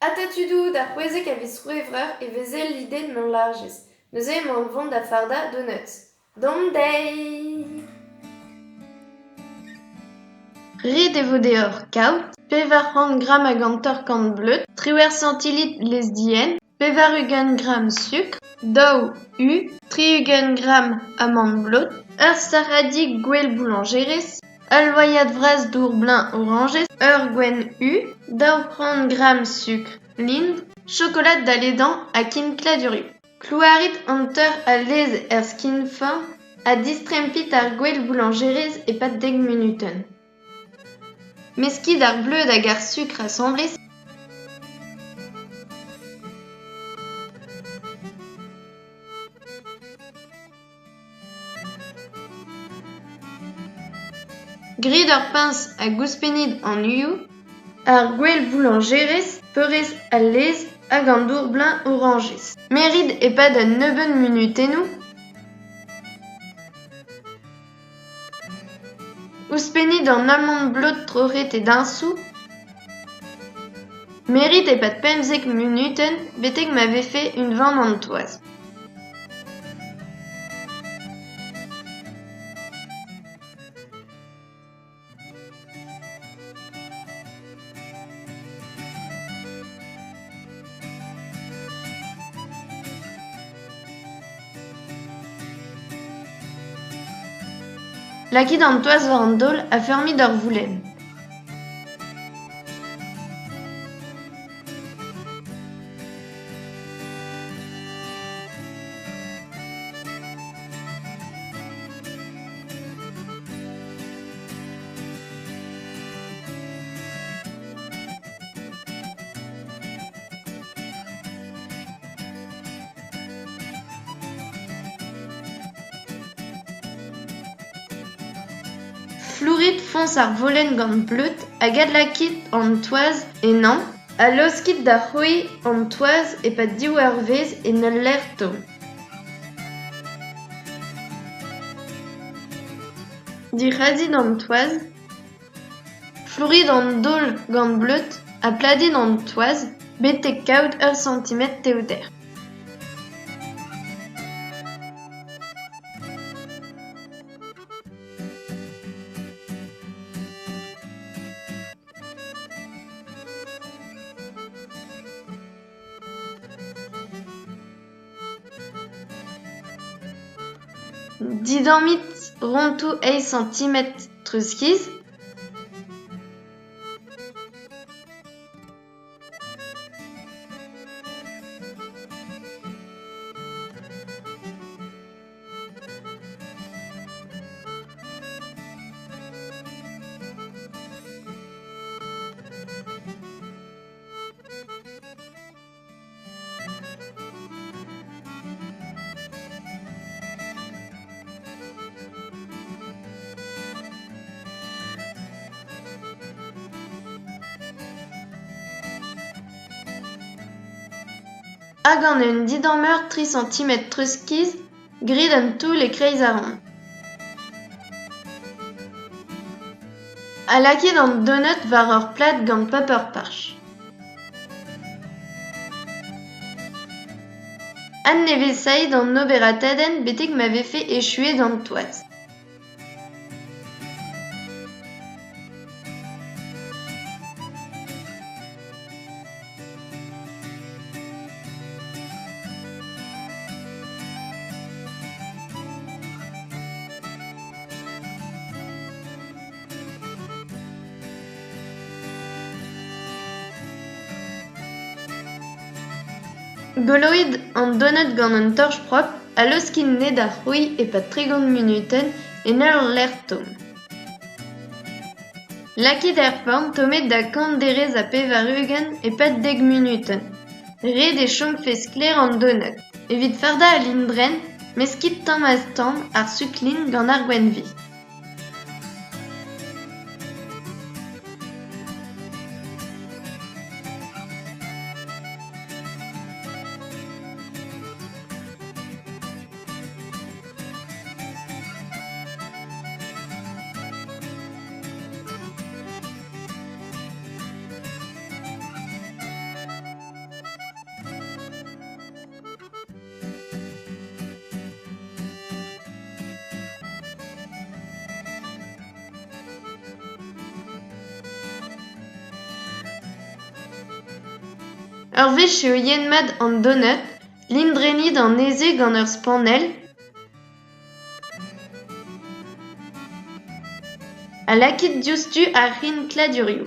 Ata tudoù, d'ar 16 a viz C'hwevrer e veze lidet Meurlarjez. Neuze emañ o vont da fardañ donuts. Dont dezhi! Ret e vo deoc'h kaout 400 gramm hag 50 bleud, 18 santilitr laezh-dienn, 80 gramm sukr, daou u, 60 gramm amann blot, ur sac'hadig gwell bouloñjerez, ul loaiad vras dour-bleuñv orañjez, ur gwenn u, 200 gramm sukr lindr, chokolad da ledañ ha kinkladurioù. Klouarit hanter al laezh er skinforn ha distrempit ar gwell bouloñjerez e-pad dek munutenn. Meskit ar bleud hag ar sukr asambles. Grit ur puñs hag ouzhpennit an uioù, ar gwell bouloñjerez, peurrest al laezh hag an dour-bleuñv orañjez. Merit e-pad un nebeud munutennoù. Ouzhpennit an amann blot troc'het e diñsoù. Merit e-pad 15 munutenn betek ma vefe unvan an toaz. Lakit an toaz war an daol ha feurmit ur voulenn. Flourit foñs ar volenn gant bleud hag adlakit an toaz ennañ ha laoskit da c'hoiñ an toaz e-pad div eurvezh en ul lec'h tomm. Dic'hazit an toaz, flourit an daol gant bleud ha pladit an toaz betek kaout ur santimetr tevder. Didammit rontoù eizh santimetr treuzkiz. Ha gant un didammeur tri santimetr treuzkiz, grit un toull e-kreiz ar ront. Ha lakit an donut war ur plad gant paper parch. Adnevesaet an oberatadenn betek ma vefe echuet an toaz. Goloit an donut gant un torch propr ha laoskit anezhe da c'hoiñ e-pad 30 munutenn en ul lec'h tomm. Lakit er forn tommet da kant derez ha 80 e-pad dek munutenn. Ret e chomfe sklaer an donut. Evit fardañ al lindrenn, meskit tamm-ha-tamm ar suklin gant ar gwenn-vi. Ur wech eo yen-mat an donut, lindrennit anezhe gant ur spanell ha lakit diouzhtu ar c'hinkladurioù.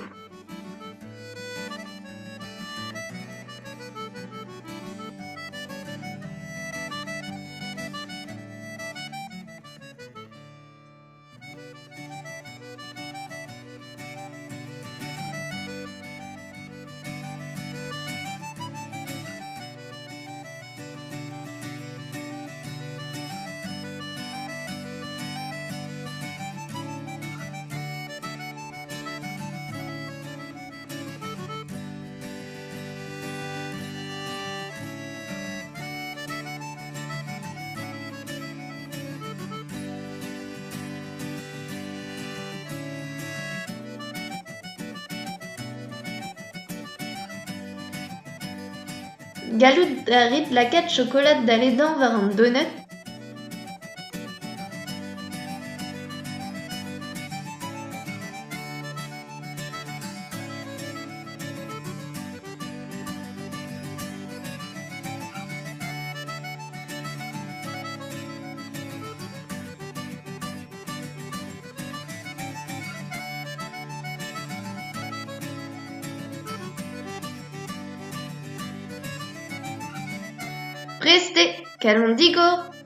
Gallout a rit lakaat chokolad da ledañ war an donut ? Prest eo, kalon digor !